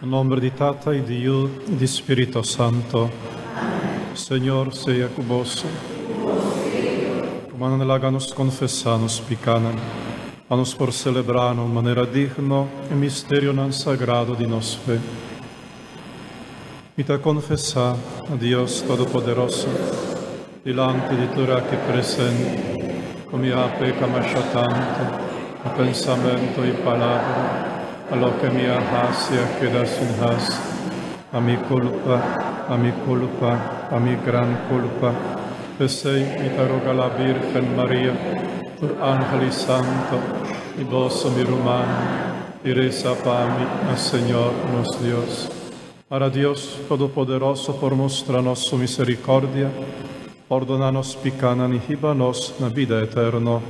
En nombre di Tata y di Yu y di Spirito Santo. Señor sea cu boso. Rumannan laga nos confesa nos picanan, pa nos por celebra na un manera digno e misterionan sagrado di nos fe. Mi ta confesa na Dios Todopoderoso, dilanti di tur aki presente, cu mi a peca masha tanto na pensamento y palabra, pa loke mi a haci a keda sin haci, pa mi culpa, pa mi culpa, pa mi gran culpa. P'esey mi ta roga la Virgen Maria, tur angel y santo, y boso mi rumannan, y reza pa mi na Señor nos Dios. Para Dios Todopoderoso por mustra nos su misericordia, pordona nos picanan y hiba nos na bida eterno.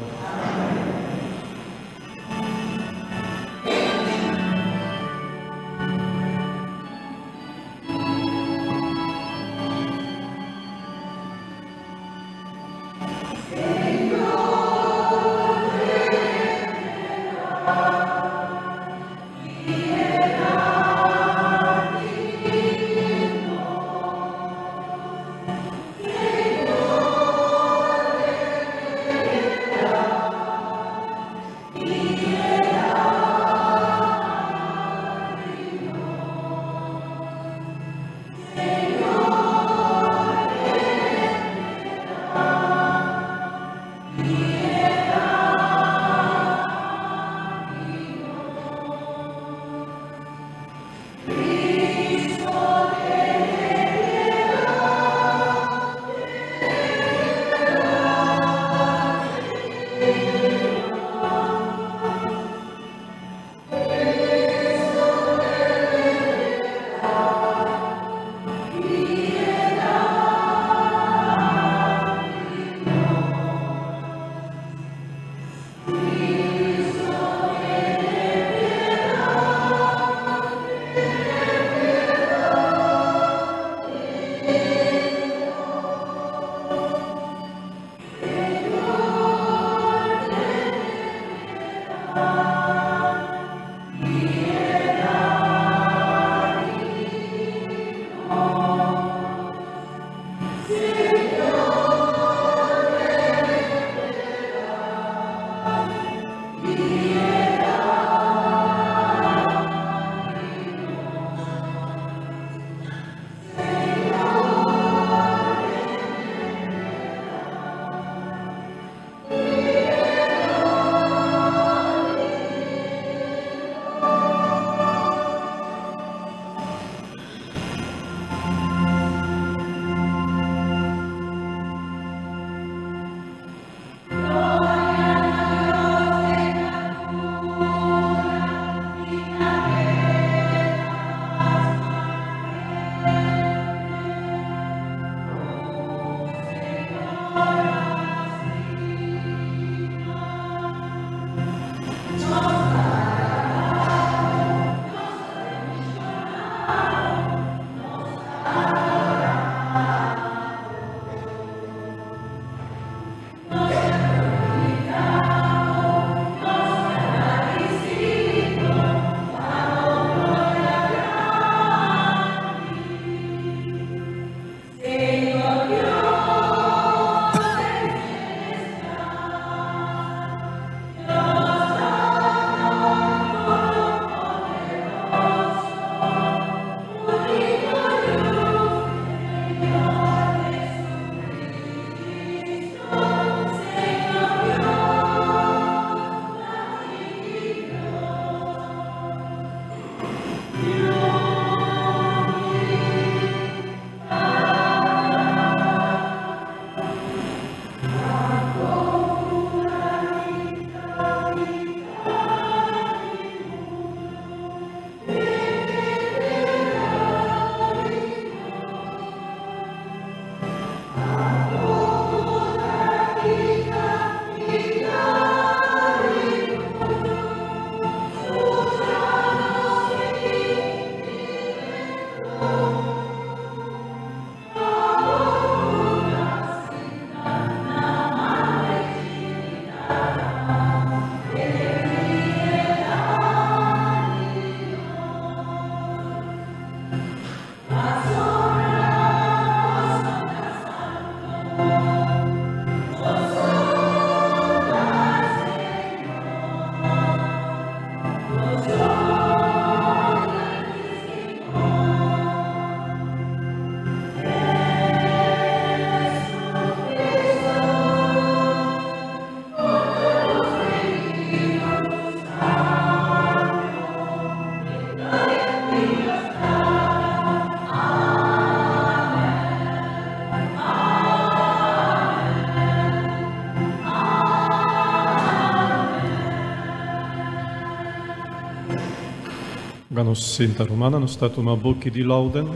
Nos sinta rumannan, nos ta tuma buki di Lauden.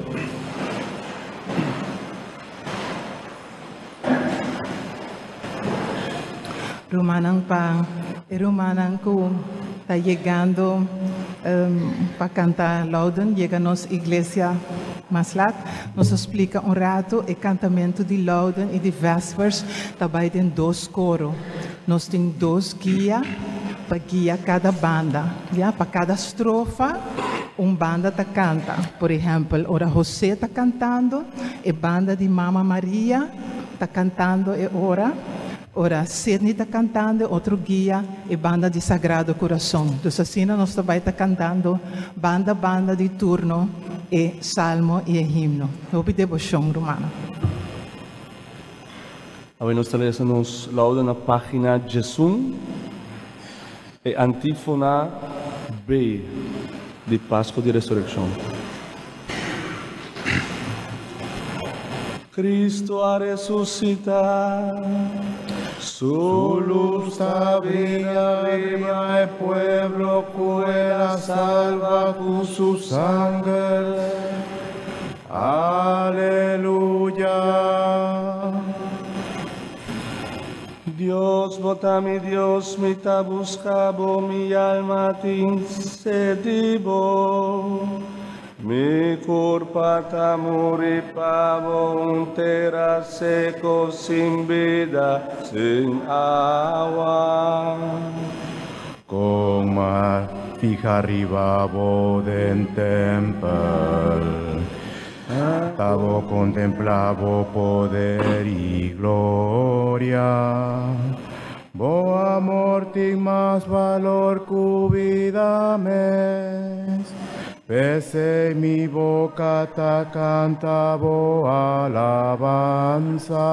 Rumannan pa e rumannan ku ta yegando pa kanta Lauden yega nos iglesia mas lat. Nos a splika un ratu e kantamentu di Lauden i di Vespers ta bai den dos koro. Nos tin dos guia pa guia kada banda, ya, pa kada strofa un banda ta kanta. Por ehèmpel ora José ta kantando e banda di Mama Maria ta kantando e ora. Ora Sidney ta kantando e otro guia e banda di Sagrado Kurason. Dus asina nos ta bai ta kantando banda banda di turno e salmo i e himno. Hopi deboshon rumannan. Awe nos ta lesa nos lauda na pagina 11 e antifona B di Pasco di Resureccion. Cristo a resucita, Su luz ta brilla riba e pueblo cu el a salba cu su sanger. Aleluya. Dios, bo ta mi Dios, mi ta busca bo, mi alma tin sed di bo. Mi curpa ta muri pa bo, un tera seco sin bida, sin awa. Con m'a fiha riba bo den tempel, Ta bo contempla bo poder y gloria. Bo amor tin mas valor cu bida mes. P'esey mi boca ta canta bo alabanza.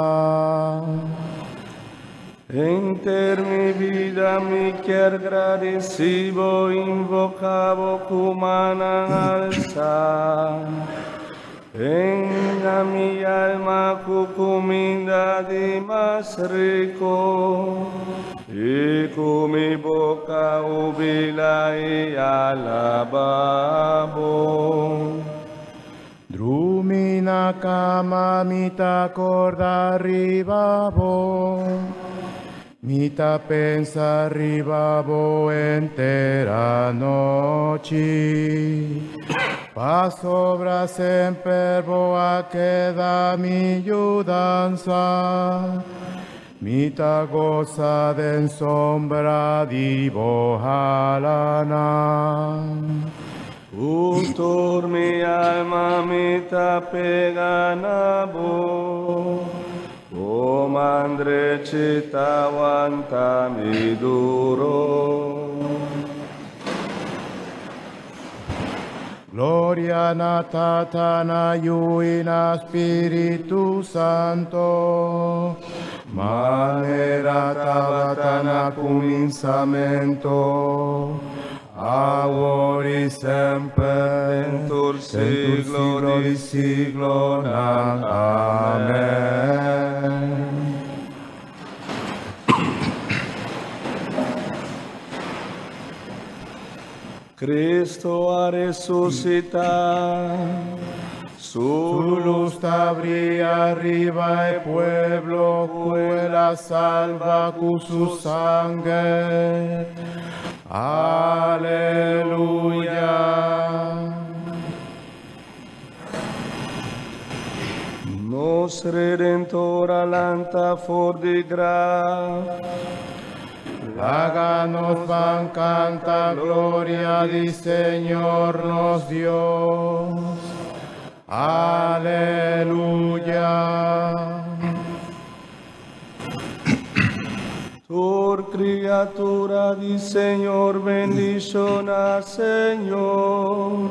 Henter mi bida mi kier gradici bo, invoca bo cu mannan alsa. Yena mi alma cu cuminda di mas rico, y cu mi boca hubila y alaba bo. Drumi na cama mi ta corda riba bo. Mi ta pensa riba bo henter anochi. Pasobra semper bo a keda mi yudansa. Mi ta gosa den sombra di bo halanan. Cu tur mi alma mi ta pega na bo. Bo man drechi ta wanta mi duro. Gloria na Tata, na Yu y na Spiritu Santo. Manera tabata na cuminsamento, awor y semper, Den tur den tur siglo siglo di di siglonan. Amen. Cristo a resucita. Su Su luz luz ta brilla riba e pueblo cu el a salba cu su sanger. Aleluya. Nos Redentor a lanta for di graf. Laga nos ban canta gloria di Señor nos Dios. Aleluya. Tur criatura di Señor bendiciona Señor.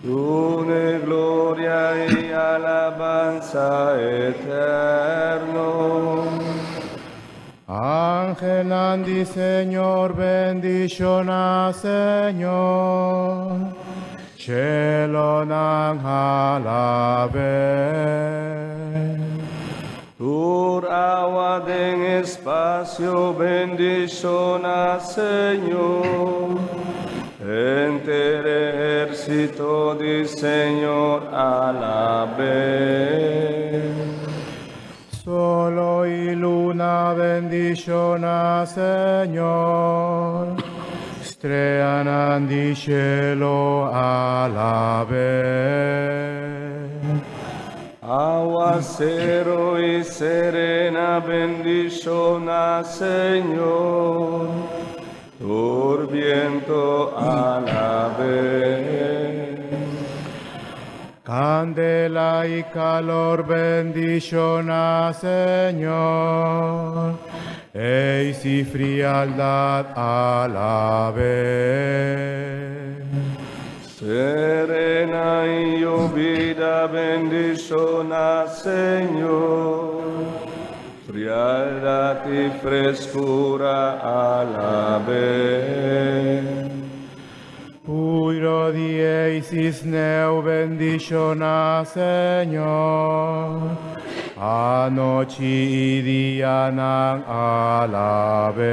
Dun'e gloria y alabanza eterno. Angelnan di Señor bendiciona Señor. Celonan alab'e. Tur awa den espacio bendiciona Señor. Henter Ejército di Señor alabe. Solo y luna bendiciona, Señor. Streanan di cielo alabe. Aguacero y serena bendiciona, Señor. Tur viento alabe. Candela y calor bendiciona, Señor. Eis y frialdad alabe. Serena y llovida bendiciona, Señor. Frialdad y frescura alabe. Puro dieis isneu bendiciona, Señor. Anoche y día nan alabe.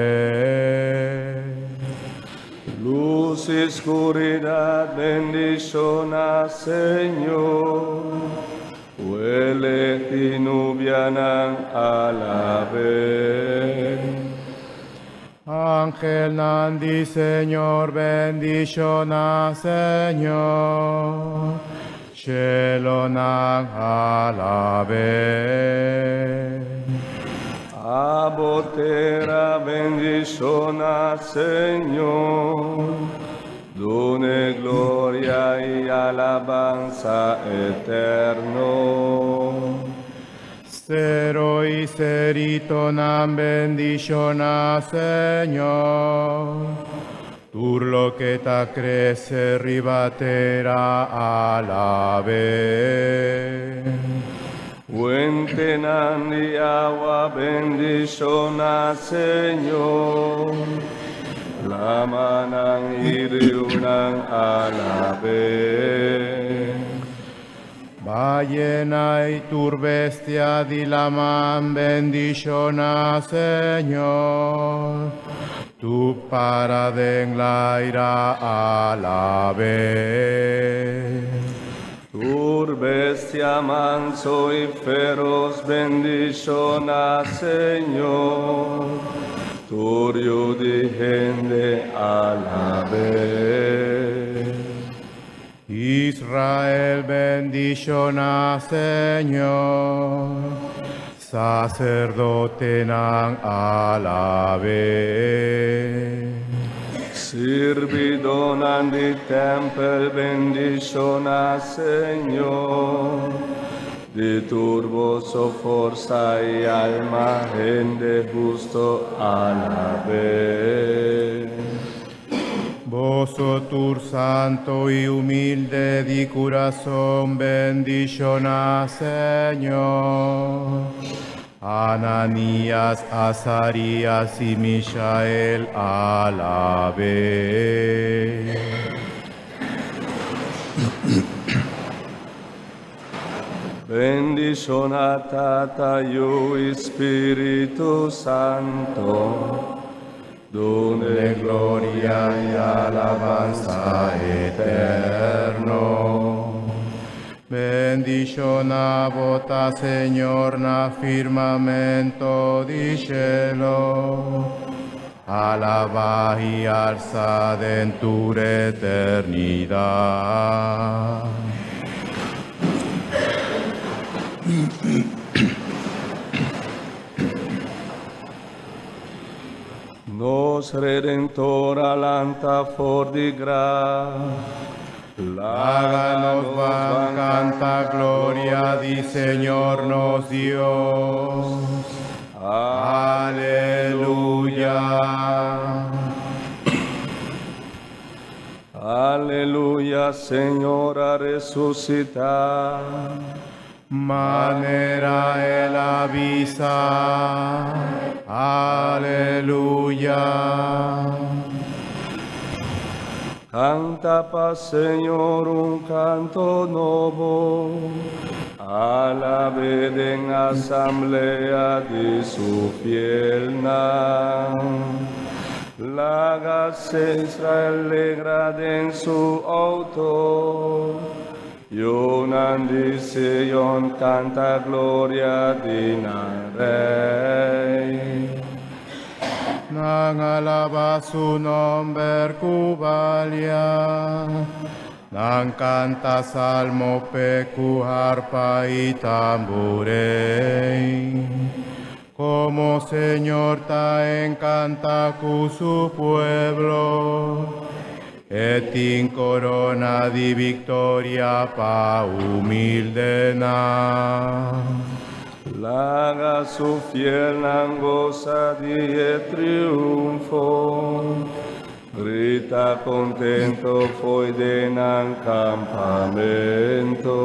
Luz y oscuridad bendiciona, Señor. Huele y nubianan alabe. Ángel Nandi, Señor, bendiciona, Señor. Cielo nan alabe. Abotera bendiciona, Señor. Dune gloria y alabanza eterno. Cero y cerito nan bendiciona, Señor. Turlo que ta crece ribatera alabe. Fuente nan di agua bendiciona, Señor. Lamanan y riunan alabe. Ballena y turbestia di la man bendiciona, Señor. Tu para den la ira alabe. Turbestia manso y feroz bendiciona, Señor. Turio di gente alabe. Israel bendiciona, Señor. Sacerdote nan alabe. Sirvidonan di tempel bendiciona, Señor. Di turboso forza y alma, gente justo alabe. Voso tur santo y humilde di corazón bendiciona, Señor. Ananías, Azarías y Misael alabe. Bendiciona Tata y Espíritu Santo. Dune gloria y alabanza eterno. Bendiciona vota, Señor, na firmamento di cielo. Alaba y alza en tu eternidad. Nos Redentor alanta for di gra. Láganos van canta gloria di Señor nos Dios. Aleluya. Aleluya, Señor a resucitar. Manera él avisa. Aleluya. Canta pa Señor un canto nuevo, alabe en asamblea de su fiel nam. Laga Israel alegra den su autor. Yunan di Sion canta gloria di nan Rey. Nan alaba su nomber ku balia. Nan canta salmo pe ku harpa y tamborei. Como Señor ta encanta cu su pueblo. E tin corona di victoria pa humilde nan. Laga su fielnan goza di e triunfo. Grita contento foi di nan campamento.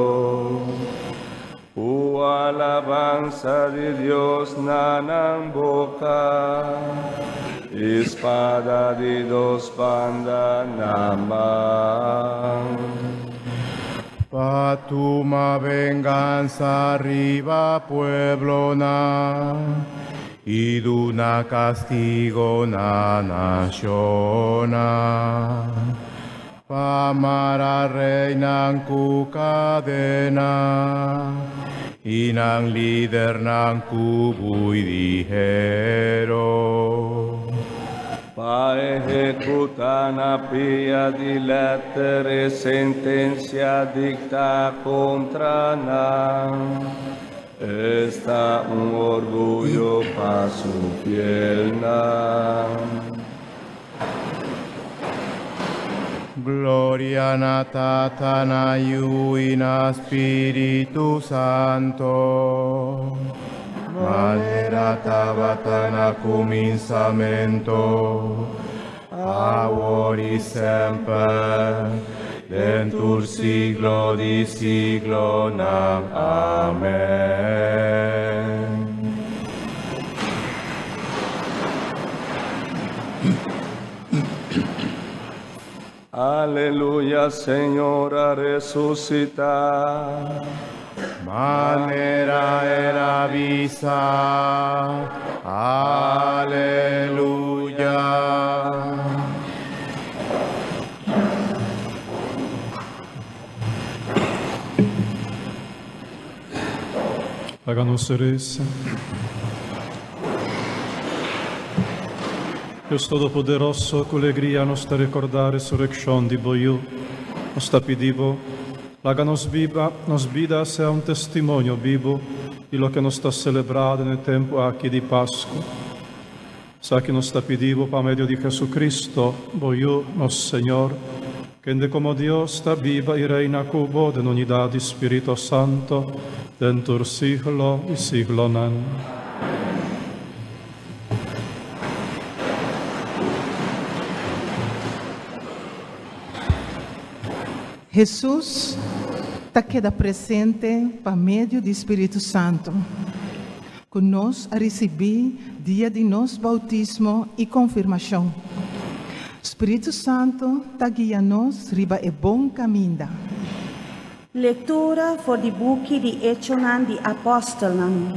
Ku alabanza di Dios na nan boca. Espada di dos banda na man. Pa tuma venganza riba pueblonan y duna castigo na nacionnan. Pa mara reynan ku cadena y nan lidernan ku bui di hero. Pa ejecuta na pia di letter e sentencia dicta contra nan. Esta un orgullo pa su fielnan. Gloria na Tata na Yu y na Spiritu Santo. Manera tabata na cuminsamento, awor y semper, den tur siglo di siglonan. Amen. Aleluya, Señor a resucita. Manera el a bisa. Aleluya. Laga nos resa. Dios Todopoderoso, cu alegria nos ta recorda resureccion di bo Yiu. Nos ta pidi bo, laga nos biba, nos bida sea un testimonio bibo di loke nos ta celebra den e tempo aki di Pasco. Esaki nos ta pidi bo pa medio di Jesucristo, bo Yiu, nos Señor, kende como Dios ta biba y reina cu bo den unidad di Spirito Santo, den tur siglo di siglonan. Hesus ta keda presente pa medio di Spiritu Santo, ku nos a risibí dia di nos boutismo i konfirmashon. Spiritu Santo ta guia nos riba e bon kaminda. Lektura for di buki di Echonan di Apòstelnan.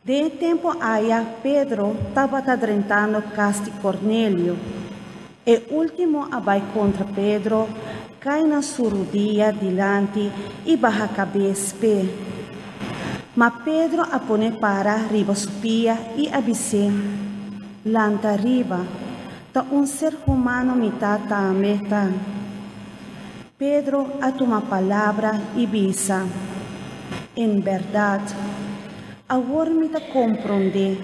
Den e tempu aya Pedro tabata drentando kas di Kornelio. E último a bai kontra Pedro, kai na su rudia dilanti i baha kabes p'e. Ma Pedro a pone para riba su pia i a bis'é, Lanta riba, ta un ser humano mi ta tambe ta. Pedro a tuma palabra i bisa, En bèrdat, awor mi ta komprondé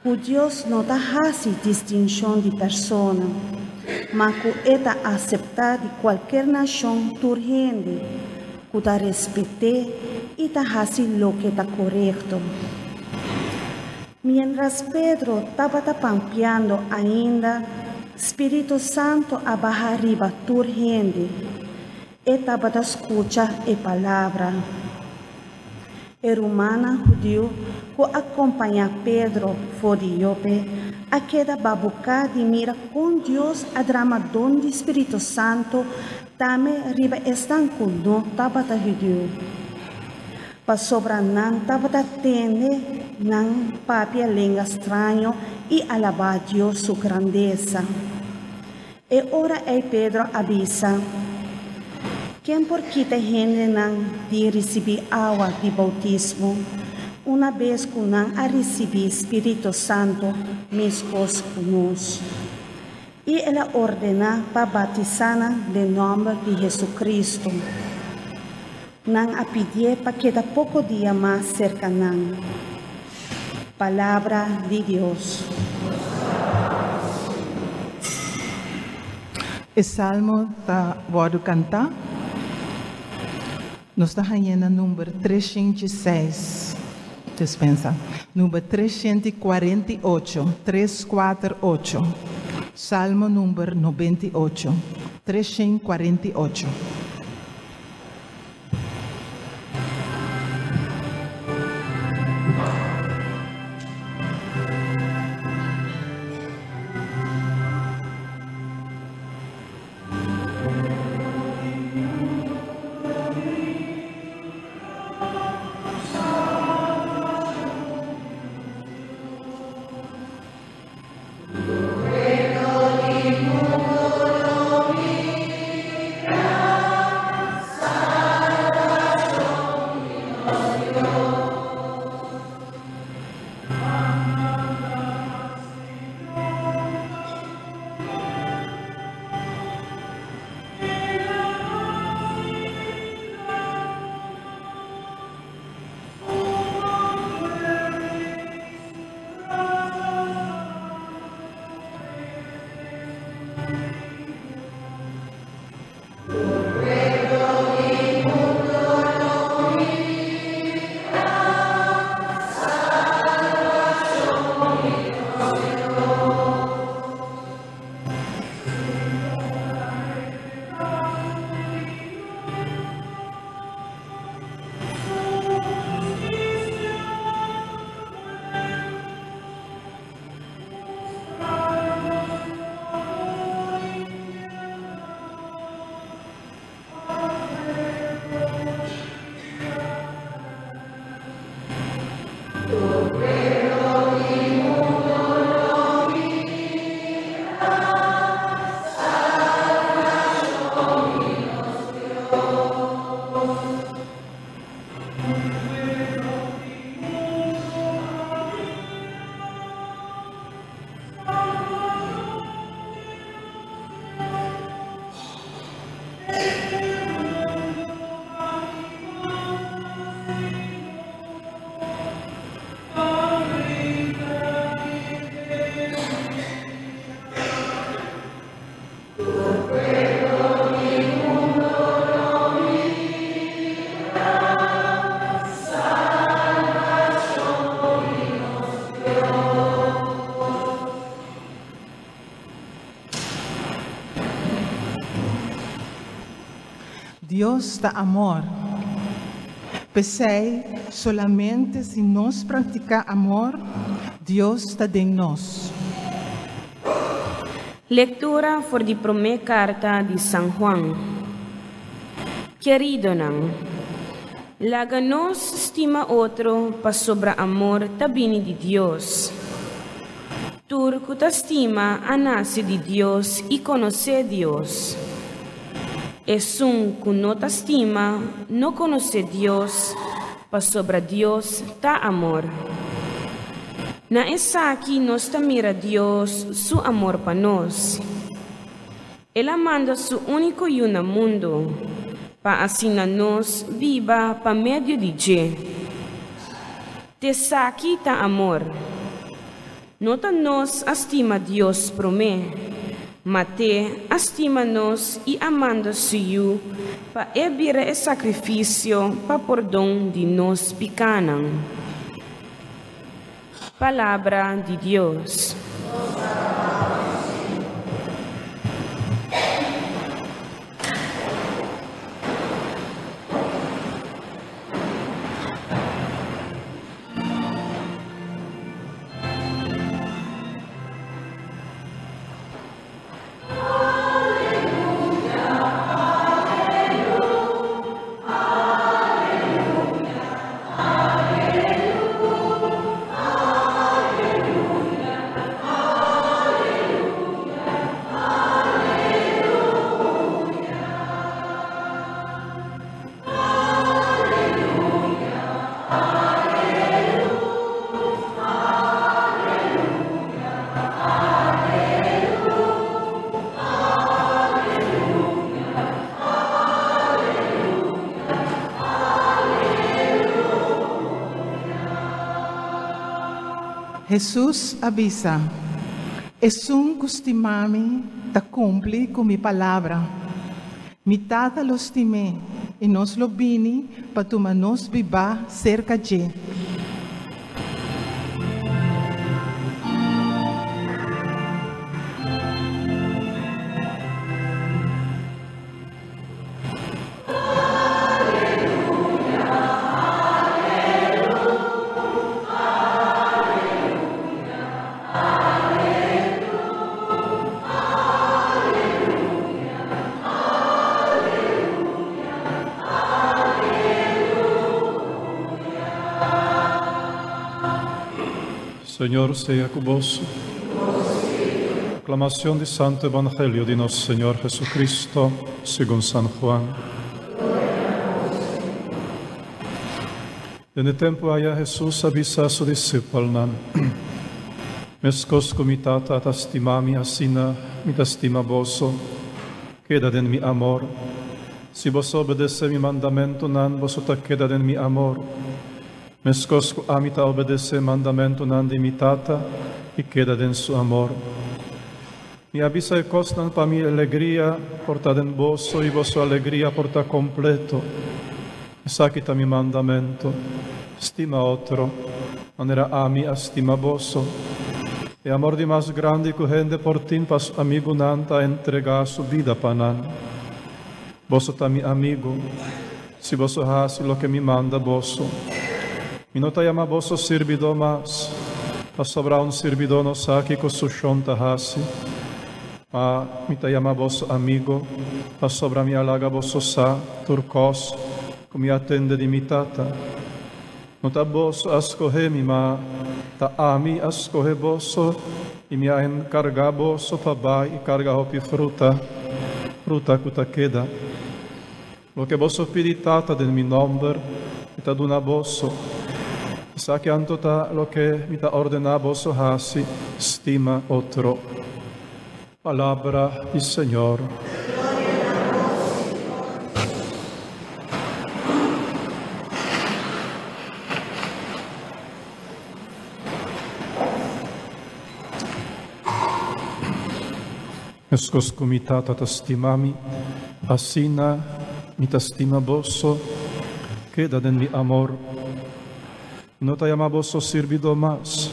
ku Dios no ta hasi distinshon di persona, ma ku e ta aseptá di kualker nashon tur hende ku ta respet'é i ta hasi loke ta korekto. Miéntras Pedro tabata pampiando ainda, Spiritu Santu a baha riba tur hende. E tabata skucha e palabra. E rumannan hudiu ku a kompañá Pedro for di Jope a keda babuká di mira kon Dios a drama don di spiritu santu tambe riba esnan ku no tabata hudiu. Pasobra nan tabata tende nan papia lenga straño i alabá Dios su grandesa. E ora ei Pedro a bisa, Ken por kita hendenan di risibí awa di boutismo, una bes ku nan a risibí spiritu santu meskos ku nos? I el a ordená pa batisá nan den nòmber di Hesukristu. Nan a pidié pa keda poko dia mas serka nan. Palabra di Dios. E salmo ta wòrdu kantá. Nos ta hañ'é na number 306. Dispensa. Number 348, tres kuater ocho. Salmo number 98, 348. Dios ta amor. P'esei, solamente si nos praktiká amor, Dios ta den nos. Lektura for di promé karta di San Juan. Keridonan, laga nos stima otro pasobra amor ta bini di Dios. Tur ku ta stima a nase di Dios i konosé Dios. Esun ku no ta stima no konosé Dios, pasobra Dios ta amor. Na esaki nos ta mira Dios su amor pa nos. El a manda su úniko Yu na mundu, pa asina nos biba pa medio di dje. T'esaki ta amor. No ta nos a stima Dios promé, ma t'E a stima nos i a manda Su Yu pa E bira e sakrifisio pa pordon di nos pikánan. Palabra di Dios. Hesus a bisa, Esun ku stima mi ta kumpli ku mi palabra. Mi Tata lo stim'é, i nos lo bini pa tuma nos bibá serka dje. Señor sea cu boso. Aclamación di Santo Evangelio di nos Señor Jesucristo, segun San Juan. Den e tempu aya Hesus a bisa su disipelnan, Meskos ku mi Tata ta stima mi, asina mi ta stima boso. Keda den mi amor. Si boso obedesé mi mandamentunan, boso ta keda den mi amor, meskos ku ami ta obedesé mandamentunan di mi Tata i keda den su amor. Mi a bisa e kosnan pa mi alegria por ta den boso i boso alegria por ta kompleto. Esaki ta mi mandamentu, Stima otro, manera ami a stima boso. E amor di mas grandi ku hende por tin pa su amigunan ta entregá su bida pa nan. Boso ta mi amigu, si boso hasi loke mi manda boso. Mi no ta yama boso sirbidó mas, pasobra un sirbidó no sa kiko su shon ta hasi. Ma mi ta yama boso amigo, pasobra mi a laga boso sa tur kos ku mi a tende di mi Tata. No ta boso a skohe mi, ma ta ami a skohe boso i mi a enkargá boso pa bai i karga hopi fruta, fruta ku ta keda. Loke boso pidi Tata den mi nòmber, mi ta duna boso. Esaki anto ta loke mi ta ordená boso hasi, stima otro. Palabra di Señor. Meskos ku mi Tata ta stima mi, asina mi ta stima boso. Keda den mi amor. Mi no ta yama boso sirbidó mas,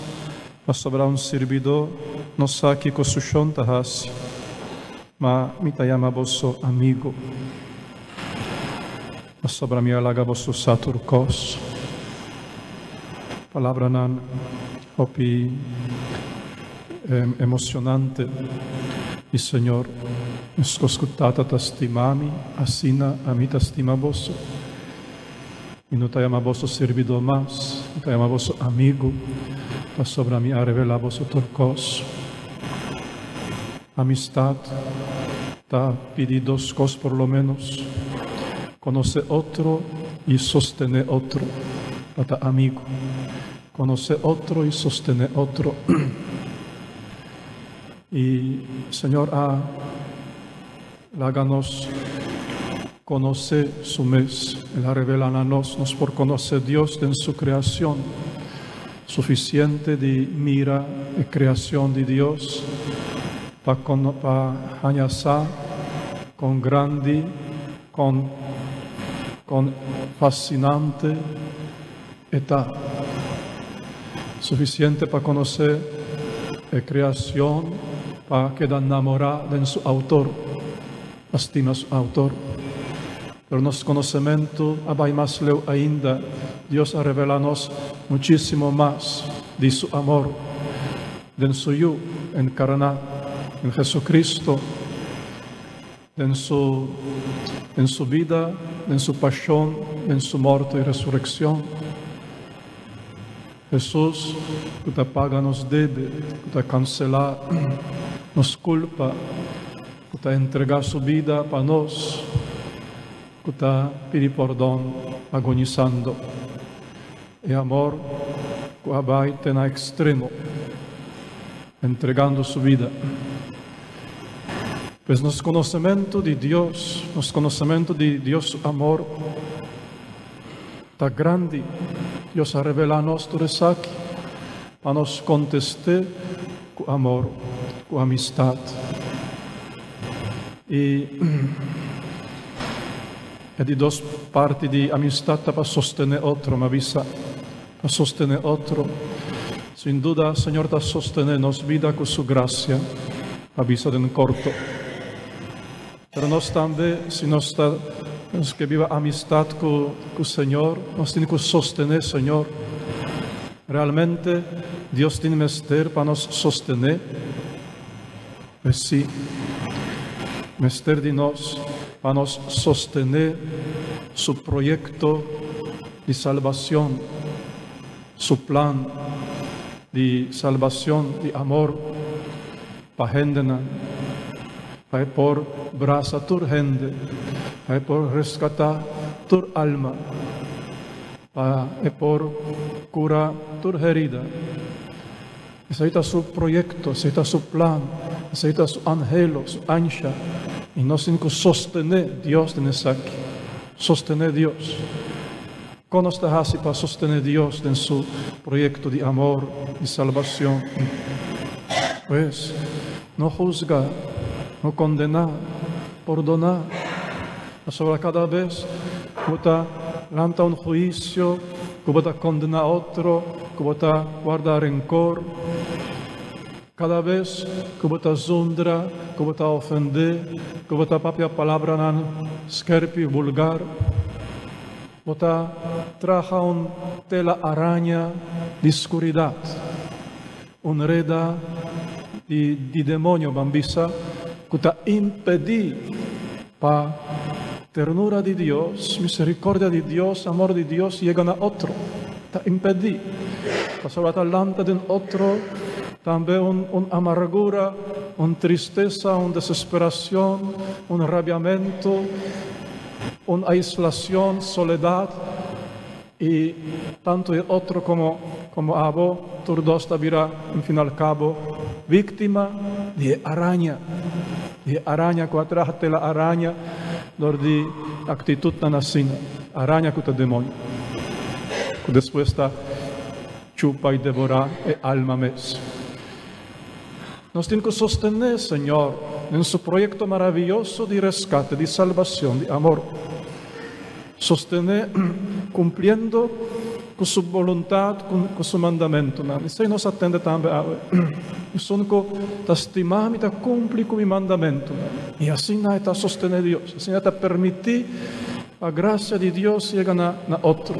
pasobra un sirbidó no sa kiko su shon ta hasi, ma mi ta yama boso amigu, pasobra mi a laga boso sa tur kos. Palabranan hopi emocionante di Señor. Meskos ku Tata ta stima mi, asina ami ta stima boso. Mi no ta yama boso sirbidó mas, mi ta yama boso amigu, pasobra mi a revelá boso tur kos. Amistat ta pidi dos kos por lo ménos, konosé otro i sostené otro pa ta amigu. Konosé otro i sostené otro. I Señor a laga nos konosé Su mes. El a revelá na nos, nos por konosé Dios den Su kreashon. Sufisiente di mira e kreashon di Dios pa pa haña sa kon grandi, kon kon fasinante e ta. Sufisiente pa konosé e kreashon pa keda namorá den su outor, pa stima su outor. Pero nos konosementu a bai mas leu ainda, Dios a revelá nos muchísimo mas di su amor den su Yu enkarná, den Jesucristo, den su den su bida, den su pashon, den su morto i resurekshon. Hesus ku ta paga nos debe, ku ta kanselá nos kulpa, ku ta entregá su bida pa nos, ku ta pidi pordon agonisando. E amor ku a bai te na ekstremo, entregando su bida. Pues nos konosementu di Dios, nos konosementu di Dios su amor ta grandi. Dios a revelá nos tur esaki. Pa nos kontest'é ku amor, ku amistat. I e di dos parti di amistat ta pa sostené otro, m'a bisa, pa sostené otro. Sin duda Señor ta sostené nos bida ku su grasia, a bisa den korto. Pero nos tambe, si nos ta nos ke biba amistat ku ku Señor, nos tin ku sostené Señor. Realmente Dios tin mester pa nos sostené? Pues sí, mester di nos pa nos sostené su proyekto di salbacion, su plan di salbacion, di amor pa hendenan, pa e por brasa tur hende, pa e por rescatá tur alma, pa e por cura tur herida. Esei ta su proyecto, esei ta su plan, esei ta su anhelo, su ansha, y nos tin cu sostené Dios den esaki. Sostené Dios. Con nos ta haci pa sostené Dios den su proyecto di amor, di salbacion? Pues, no huzga, no condená, pordoná. Pasobra cada bes cu bo ta lanta un huicio, cu bo ta condená otro, cu bo ta warda rencor, cada bes cu bo ta zundra, cu bo ta ofendé, cu bo ta papia palabranan skerpi, vulgar, bo ta traha un tela araña di scuridad, un reda di di demonio, ban bisa, cu ta impedí pa ternura di Dios, misericordia di Dios, amor di Dios yega na otro. Ta impedí. Pasobra ta lanta den otro tambe un un amargura, un tristesa, un desesperacion, un rabiamento, un aislacion, soledad. I tantu e otro komo komo abo, tur dos ta bira, en fin al kabo, víktima di e araña, di e araña ku a traha tela araña dor di aktitutnan asina, araña ku ta demoño, ku despues ta chupa i devorá e alma mes. Nos tin ku sostené Señor den su proyekto maravioso di reskate, di salbacion, di amor. Sostené kumpliendo ku su boluntat, ku su mandamentunan. Esei nos a tende tambe awe. Esun ku ta stima mi ta kumpli ku mi mandamentunan. I asina e ta sostené Dios, asina e ta permití pa grasia di Dios yega na otro.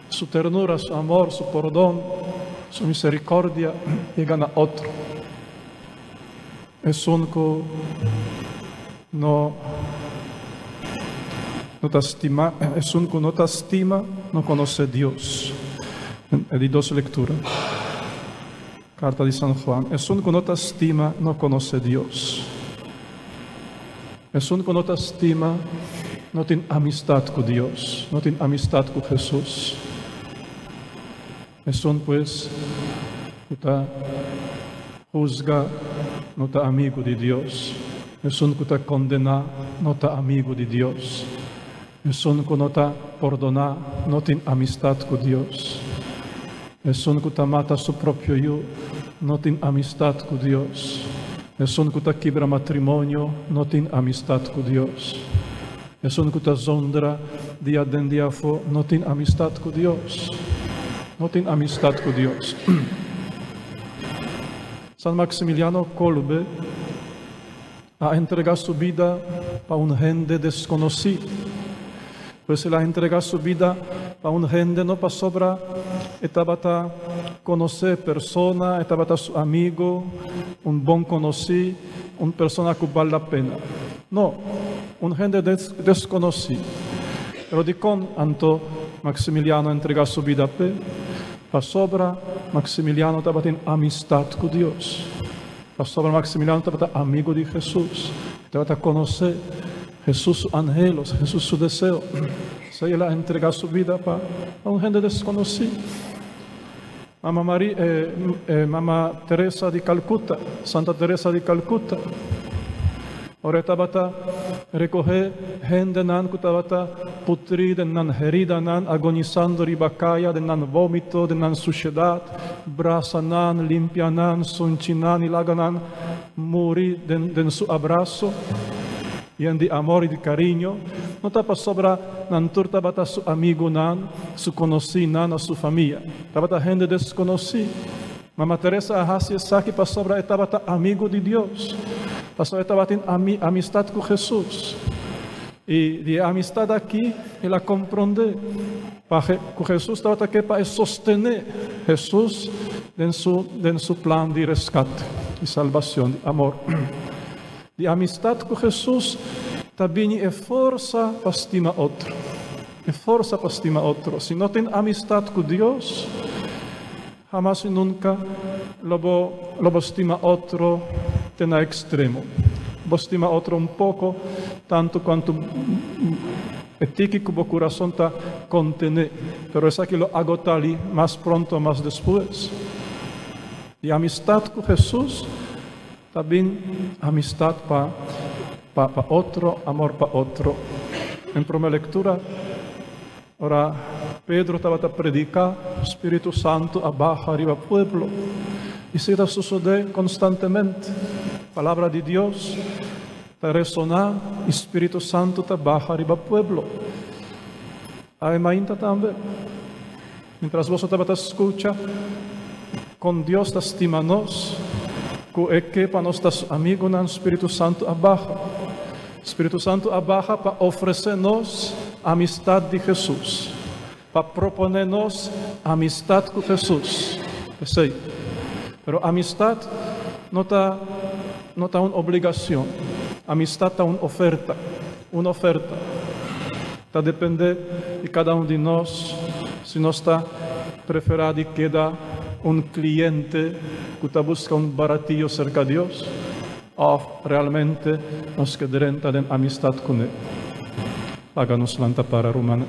Su ternura, su amor, su pordon, su misericordia yega na otro. Esun cu no no ta stima, esun cu no ta stima no conoce Dios. E di dos lectura. Carta di San Juan. Esun cu no ta stima no conoce Dios. Esun ku no ta stima no tin amistat ku Dios, no tin amistat ku Hesus. Esun pues ku ta husga no ta amigu di Dios. Esun ku ta kondená no ta amigu di Dios. Esun ku no ta pordoná no tin amistat ku Dios. Esun ku ta mata su propio yu no tin amistat ku Dios. Esun ku ta kibra matrimonio no tin amistat ku Dios. Esun ku ta zondra dia den dia afó no tin amistat ku Dios. No tin amistat ku Dios. San Maximiliano Kolbe a entregá su bida pa un hende deskonosí. Pues el a entregá su bida pa un hende no pasobra e tabata konosé persona, e tabata su amigo, un bon konosí, un persona ku bal la pena. No, un hende deskonosí. Pero dikon anto Maximiliano a entregá su bida p'e? Pasobra Maximiliano tabatin amistat ku Dios. Pasobra Maximiliano tabata amigo di Hesus, e tabata konosé Hesus su anhelos, Hesus su deseo. P'esei el a entregá su bida pa un hende deskonosí. Mama Maria, Mama Teresa di Calcuta, Santa Teresa di Calcuta, ora e tabata Rekohé hendenan ku tabata putrí den nan heridanan, agonisando riba kaya den nan vómito, den nan sushedat, brasa nan, limpia nan, sunchi nan i laga nan muri den den su abraso yen di amor i di kariño. No ta pasobra nan tur tabata su amigunan, su konosínan òf su famia. Tabata hende deskonosí. Mama Teresa a hasi esaki pasobra e tabata amigu di Dios, pasobra e tabatin amistat ku Hesus. I di e amistat aki el a komprondé pa ku Hesus tabata ke pa e sostené Hesus den su den su plan di reskate, di salbacion, di amor. Di amistat ku Hesus ta bini e forsa pa stima otro. E forsa pa stima otro. Si no tin amistat ku Dios, Hamas i nunka lo bo lo bo stima otro te na ekstremo. Bo stima otro un poko, tantu kuantu e tiki ku bo kurason ta kontené, pero esaki lo agotá li mas pronto o mas despues. Di amistat ku Hesus ta bin amistat pa pa pa otro, amor pa otro. Den promé lektura. Ora Pedro tabata prediká, spiritu santu a baha riba pueblo. Esei ta sosodé konstantemente. Palabra di Dios ta resoná i spiritu santu ta baha riba pueblo. Awe mainta tambe, miéntras boso tabata skucha kon Dios ta stima nos, ku e ke pa nos ta su amigunan, spiritu santu a baha. Spiritu Santu a baha pa ofresé nos amistat di Hesus, pa proponé nos amistat ku Hesus. P'esei, pero amistat no ta no ta un obligacion, amistat ta un oferta, un oferta. Ta dependé di kada un di nos si nos ta preferá di keda un kliente ku ta buska un baratillo serka Dios. Òf realmente nos ke drenta den amistat kuné? Laga nos lanta para, rumannan.